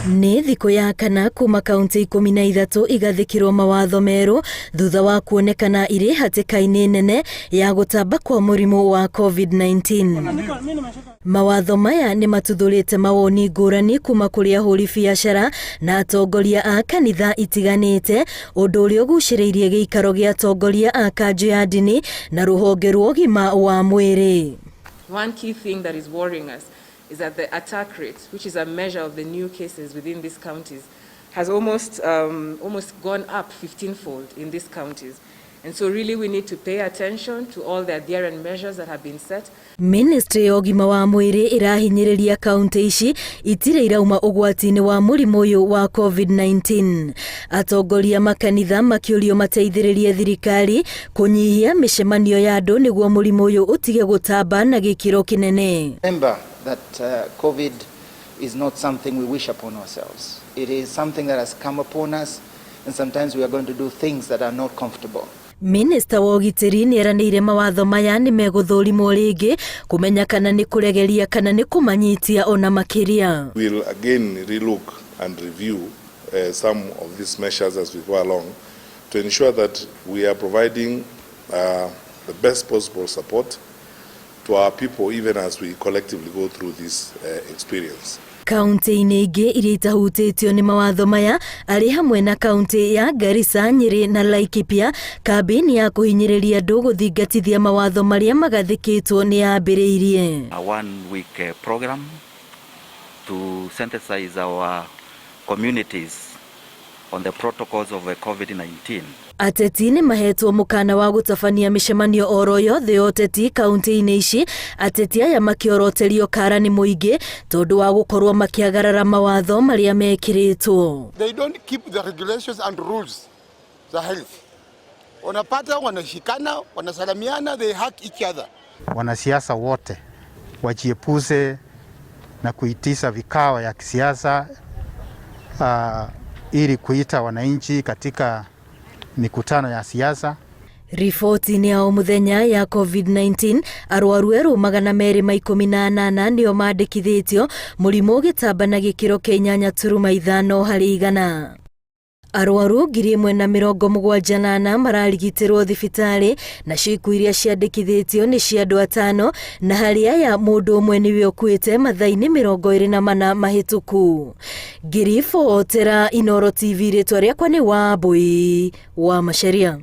Nĩ thikũ ya kana kuma kaunti 13 igathĩkĩrwo mawatho merũ thutha wa kuonekana irĩ hatĩka-inĩ nene ya gũtamba kwa mũrimũ wa COVID-19. Mawatho maya nĩ matuthũrĩte mawoni ngũrani kuma kũrĩ ahũri biacara na atongoria a kanitha itiganĩte, ũndũ ũrĩa ũgucĩrĩirie gĩikaro gĩa atongoria a kanjũ ya ndini na rũhonge rwa ũgima wa mwĩrĩ. One key thing that is worrying us is that the attack rate, which is a measure of the new cases within these counties, has almost gone up 15-fold in these counties. And so really we need to pay attention to all the adherent measures that have been set. Ministry ya ũgima wa mwĩrĩ ĩrahinyĩrĩria kaunti ici itirĩ irauma ũgwati-inĩ wa mũrimũ ũyũ wa COVID-19. Atongoria makanitha makĩũrio mateithĩrĩrie thirikari kũnyihia mĩcemanio ya andũ nĩguo mũrimũ ũyũ ũtige gũtamba na gĩkĩro kĩnene. Remember that COVID is not something we wish upon ourselves. It is something that has come upon us, and sometimes we are going to do things that are not comfortable. Minista wa ũgitĩri nĩ eranĩire mawatho maya nĩ megũthũrimwo rĩngĩ kũmenya kana nĩ kũregeria kana nĩ kũmanyitia ona makĩria. We'll again relook and review some of these measures as we go along to ensure that we are providing the best possible support to our people even as we collectively go through this experience. Kaunti-inĩ ingĩ iria itahutĩtio nĩ mawatho maya arĩ hamwe na kaunti ya Garissa, Nyĩrĩ na Laikipia, kambĩini ya kũhinyĩrĩria andũ gũthingatithia mawatho marĩa magathĩkĩtwo nĩ yambĩrĩirie. A one week program to sensitize our communities on the protocols of COVID-19. Ateti nĩ mahetwo mũkana wa gũtabania mĩcemanio oro yothe ya ũteti kaunti-inĩ ici, ateti aya makĩoroterio kara nĩ mũingĩ tondũ wa gũkorwo makĩagarara mawatho marĩa mekĩrĩtwo. They don't keep the regulations and rules za health. Wanapata wanashikana, wanasalamiana, they hug each other. Wanasiasa wote wajiepuse na kuitisha vikao ya kisiasa ili kuita wananchi katika mikutano ya siasa. Riboti-inĩ ya o mũthenya ya COVID-19, arwaru erũ 218 nĩo mandĩkithĩtio, mũrimũ ũgĩtamba na gĩkĩro kĩa 8.5%. Arwaru 1,074 mararigitĩrwo thibitarĩ, nacio ikuũ iria ciandĩkithĩtio nĩ cia andũ atano, na harĩ aya mũndũ ũmwe nĩwe ũkuĩte mathaa-inĩ 24 mahĩtũku. Ngĩribotera Inooro TV, rĩtwa rĩakwa nĩ Wambui wa Macharia.